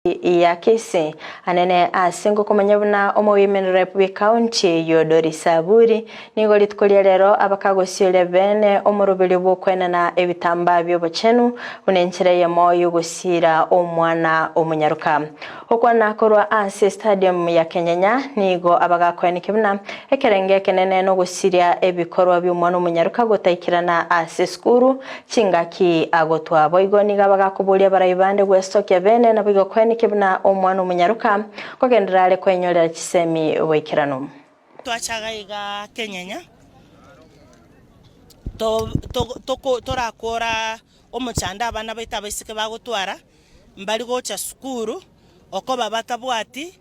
Ya Kisii, anene ase ngokomanya buna omowomen rep bw'ecounty eyio Doris Aburi nigo rituko ria rero abakagosioria bene omoroberio bw'okoenana ebitambaa bi'obochenu buna enchera eyemo y'ogosiira omwana omonyaroka. Gokwana korwa ase stadium ya Kenyenya nigo abagakoeneke buna ekerenge ekenene nogosiria ebikorwa bi'omwana omonyaroka gotaikirana ase esukuru Chingaki agotwa boigo nigo abagakoboria abarai bande gwesokia bene, naboigo koeneke buna omwana omonyaroka, kogenderera are kwenyorera chisemi boikeranu. Twachaga iga kenyenya, torakora omochando abana baito abaiseke bagotwara, mbari gocha sukuru, okoba batabwati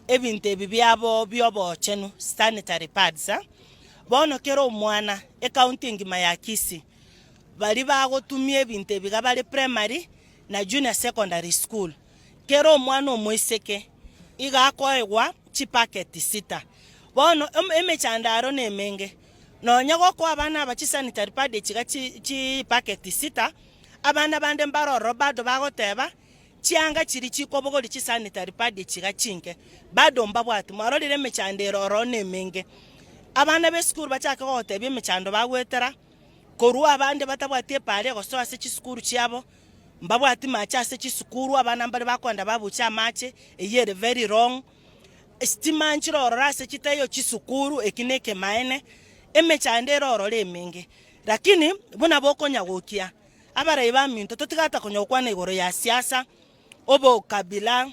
ebinto ebi biabo bi'obochenu, sanitary pads. Bono kera omwana, ecounty engima ya Kisii, baria bagotumia ebinto ebi iga bare primary na junior secondary school, kera omwana omoiseke iga akoegwa chipacket sita. Bono emechando aro nemenge, nonya gokoa abana aba chisanitary pad echi iga chipacket sita, abana bande mbare ororo bado bagoteba Chianga chiria chikobogoria chisanitary pad echi iga chinke, bado mbabwati. Mwarorire emechando ere ororo nemenge. Abana b'esukuru bachake gogotebia emechando bagoetera, korwa abande batabwati epaara egosoa ase chisukuru chiabo, mbabwati mache ase chisukuru, abana mbare bakoenda babuche amache, eyio ere very wrong. Esitima nchire ororo ase chitaiyo chisukuru, eki nekemaene, emechando ere ororo emenge. Lakini buna bokonyagokia. Abarai baminto, totige ata konya gokwana igoro ya siasa, obokabila,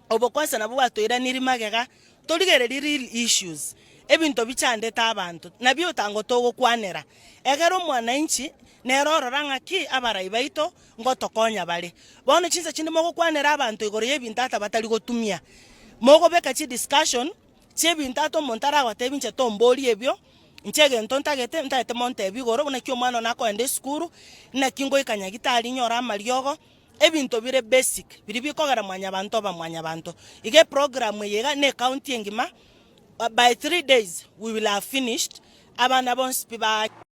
obo kwansa nabwo bwatoiranirie magega, torigererie real issues, ebinto bichandete abanto, nabio otango togokwanera. Egere omwananchi nere orora ng'aki abarai baito ngotokonya bare. Bono chinsa chinde mogokwanera abanto igoro y'ebinto ata batari gotumia, mogobeka chidiscussion, Chi'ebinto ata omonto aragotebi inche tomborie ebio, inche egento ntagete, ntagete montebi igoro, naki omwana one akoenda esukuru, naki ngoika nyagitari nyore amariogo, ebinto bire basic, biria bikogera mwanyabanto oba mwanyabanto. Iga eprogram eye iga na ecounty engima, by 3 days we will have finished, abana bonsi pi ba.